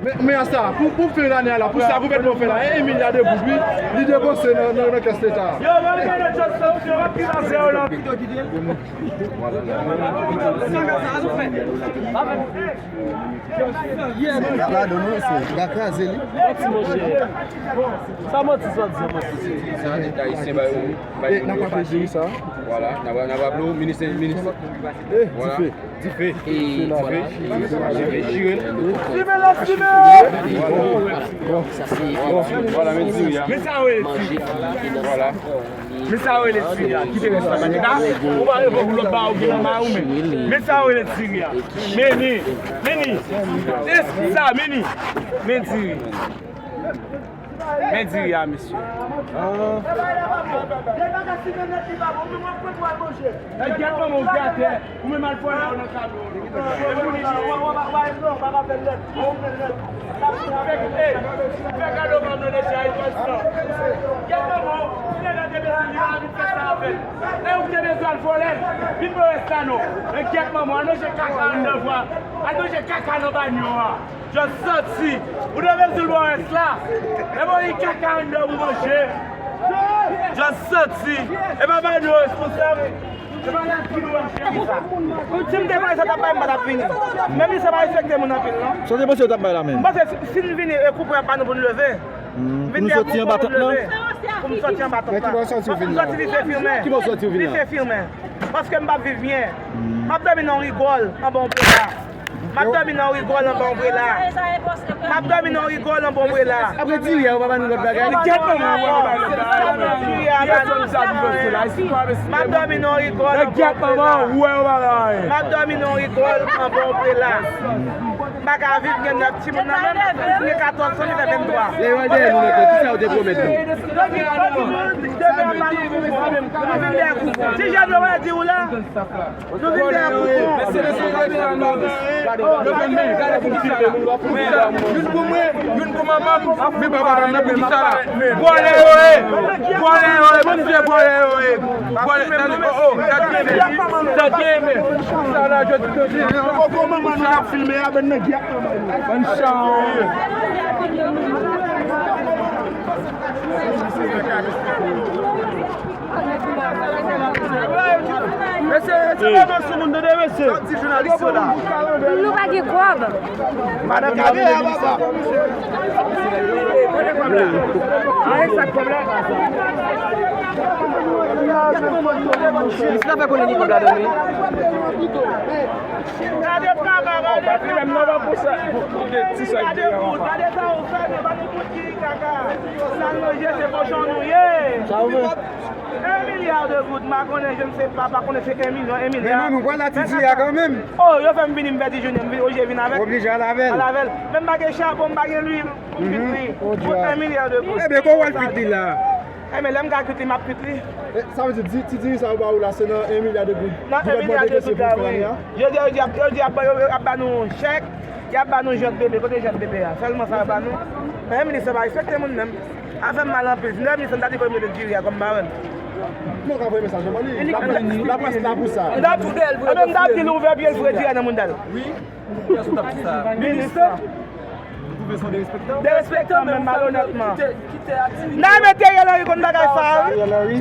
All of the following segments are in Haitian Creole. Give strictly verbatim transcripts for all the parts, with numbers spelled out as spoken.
Men, men sa, pou, pou fen lane a la, pou sa gouvènman fè la, un milliard de goud, wi, li depanse nan, nan, nan kès leta a. Yo, mwen gen lòt chòt sanksyon, mwen ki nan zèwo la. Sa pa don non, se, li ka kraze li. Manti, monchè. Sa manti, sa di, manti. Sa, leta ayisyen ba yo, ba yo. E, n ap raple jiri sa. Vwala, n ap, n ap raple w, minis, minis. E, vwala. Dife. Dife. E, vwala. Dife. Dife. Jire. Simen la, simen! Vwala. Bon, sa se. Vwala, men diri a. Men sa w rele diri a. Vwala. Men sa w rele diri a. Kite rès la, pa te ka. Ou pa reponn pou lòt ba ou gen nan may ou men. Men sa w rele diri a. Men ni. Men ni. E sa, men ni. Men diri. Men diri a, mesye. Nèg gèt manman w atè. Ou menm al fò la ou nan kado. Fè kado pa mande chay konsa. Gèt manman w, si nèg la te bezwen li pa vin fè sa avè l. E ou te bezwen al vòlè l. Vin pran rès la non. Men gèt manman w, al manje kaka anndan vwa. Al manje kaka nan banyo a. Just santi. Ou te bezwen l ba w rès la. E bon, li kaka anndan pou manje. Just santi. E pa ba nou responsab. E pa la ki nou mache konsa. Si m te bay sa, t ap bay, m pa t ap vini. Menm li, sa pa respekte moun anpil, non. Sa w te panse yo t ap bay la menm? M panse si, si n vini, e koupon y ap ba nou pou n leve. Hmm, pou nou sòti anba tant lan? Pou m sòti anba tant lan. Men ki bò w sòti w vin la? Ki bò w sòti w vin la? Li se fimen. Paske m p ap viv byen. Hmm. M ap dòmi nan yon rigòl, anba yon pla. M ap dòmi nan yon rigòl anba yon ombrela. M ap dòmi nan yon rigòl anba yon ombrela. Apre diri a, ou pa ba nou lòt bagay? Gèt manman w, ou pa ba nou lòt bagay. M ap dòmi nan yon rigòl anba yon ombrela. M ap dòmi nan yon rigòl anba yon ombrela. M pa ka viv, gen nèf timoun nan menm, m gen katòz san, li fè venntwa. Lè yo al dèyè nou nan kò, kisa yo te pwomèt nou? Demen, demen, demen, nou vin dèyè koupon. Ti jèn yo pa di ou la. Nou vin dèyè koupon. Mesye, mesye, gade la, non. Gade, gade, gade, gade, pou kisa la? Pou kisa la? Youn pou mwen, youn pou manman m, men papa pa m nan, pou kisa la? Vòlè yo ye! Vòlè yo ye! Bon, se vòlè yo ye! Vòlè, tande, oh, oh, tande, tande, men. Sa la, jodi, jodi. Poko manman nou ap filme a, bann nèg y ap. Bann chan. Mesye, retire men sou moun, tande, mesye. Nou pa gen kòb. Madan Gabi, a, papa. Kote kòb la? Ayen sa kòb la. Misye ta fè konnen li kòb la, done. Gade kaka, gade kaka. Gade kout, gade sa ou fè, nou pa gen kout ki kaka. Sa nou je, se kochon nou ye. Sa ou fè? Un milliard de goud, m pa konnen, je ne sais pas, pa konnen se un million, un milliard. Men manmi, w pral la ti diri a kanmenm. Oh, yo fè m vini, m pèdi jounen, m vin, oblije vin avè l. Oblije al avè l. Al avè l. Men m pa gen chabon, m pa gen lwil pou m kuit li. Pou un milliard de goud. Ebyen, kòman w al kuit li la? Ebyen, lè m ka kuit li, m ap kuit li. E, sa vle di, di, ti diri sa yo ba ou la, se nan un milliard de goud. Nan un milliard de goud la, wi. Yo di, yo di, yo di, yo di, y ap ba nou chèk, y ap ba nou jwèt bebe. Kote jwèt bebe a? Sèlman sa yo ba nou. Men minis lan pa respekte moun menm. A fè m mal anpil. Si m te minis lan, m ta di pou yo mete diri a kòm marèn. Non, ka voye mesaj, man. Laprès, laprès la pou sa. M t ap, m t ap di l ouvè pye l, foure diri a nan mouda l. Wi. Minis lan. Derespektan, menm malonètman. N a mete Ariel Henry konn bagay sa a, wi. Ariel Henry?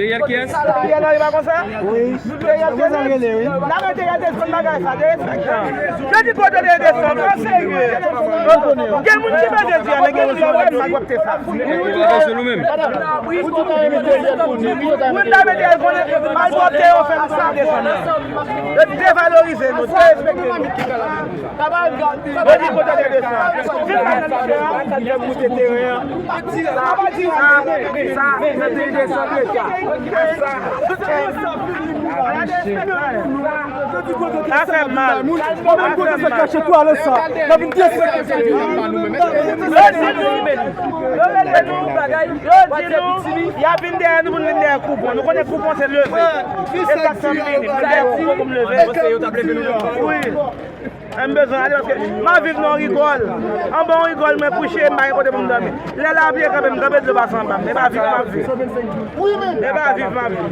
Ariel Henry pa konsa? Wi. Ariel Henry? N a mete Ariel Henry konn bagay sa a, derespektan. Yo di kote de desann, an serye. Gen moun ki mande di a, men gen moun ki wè m pa gwapte sa. Moun ta mete al konnen, malpwòpte yo fè nou sa desann. Yo devalorize nou, derespekte nou. Yo di kote de desann. Vin nan teren an. Sa, sa, sa, se te desann leta. Sa. Sa fè mal. Sa fè mal. Yo di nou, yo di nou, y ap vin dèyè nou pou n vin dèyè koupon. Nou konnen koupon se leve. E sa k fè m vini. M dèyè koupon pou m leve. Wi. M bezwen ale paske m ap viv nan yon rigòl. Anba yon rigòl, mwen kouche, m pa gen kote pou m dòmi. Lè lapli kanpe, m kanpe, dlo pase anba m. E pa viv m ap viv. E pa viv m ap viv.